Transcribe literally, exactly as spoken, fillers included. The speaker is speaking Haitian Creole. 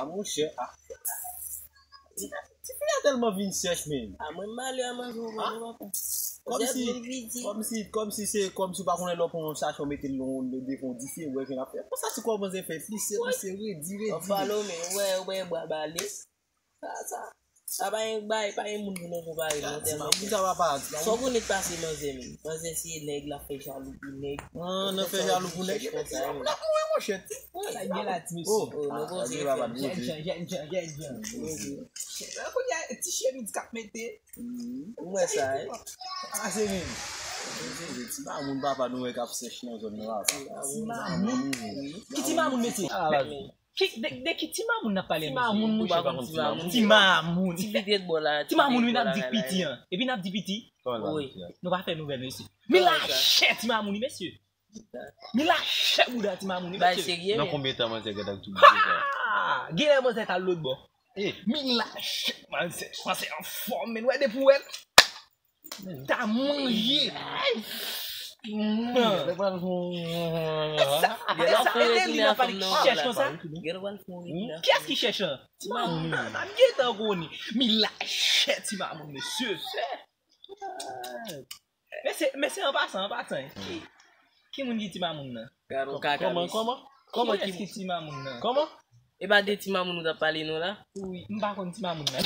A monchè, a. Ti, ti fi a tèlman vin sèch, men. A mwen, m ale a manje, ou konn, papa. Kòmsi, kòmsi, kòmsi se, kòmsi w pa konnen lè w pran yon sachè, w mete l nan, nan devan yon dife, ou wè jan l ap fè. Konsa se kòman manzè fè, plise, plise, redi, redi. Ou follow, men, ou wè, ou wè bra bale. Sa, sa, sa pa gen bay, pa gen moun pou nou konpare, non, tèlman. Sa pa, sa pa, sa pa. Sa w konnen k pase manzè, men. Manzè se nèg, l ap fè jalou pou nèg. Ah, nan fè jalou pou nèg. Konsa, men. N ap mouri, monchè. Sa gen la, ti mesye. Oh, nou poze fè. Jèn jan, jèn jan, jèn jan. Kounye a, ti chemiz k ap mete. Ou wè sa, eh? Pase menm. Ti mamoun papa nou wè k ap sèch nan zòn nan, papa. Ti mamoun. Ki ti mamoun, mesye? Ki, de, de ki ti mamoun n ap pale, mesye? Ti mamoun, monchè, pa konn ti mamoun. Ti mamoun. Ti fi tèt bò la, ti mamoun, wi, n ap di k piti an. Epi n ap di piti. Wi. Nou pa fè nouvèl, mesye. Men lachè ti mamoun, wi, mesye. Men lachè bouda ti mamoun, wi, mesye. Nan konbyen tan manzè gentan tou bouda sa? Genlè manzè t al lòtbò. Men lachè manzè, manzè anfòm, men wè depi w wè l. Ta manje. E sa, e sa, e de li nan pale ki chèch konsa? Kiyès ki chèch lan? Ti mamoun, wi. M ap gentan konnen. Men lachè ti mamoun, mesye. Men se, men se an pasan, an pasan, ki, ki moun ki ti mamoun nan? Gad yon kaka, mesye. Kòman, kòman? Kiyès ki ti mamoun nan? Kòman? E pa de ti mamoun ou t ap pale non la? Wi, m pa konn ti mamoun nan.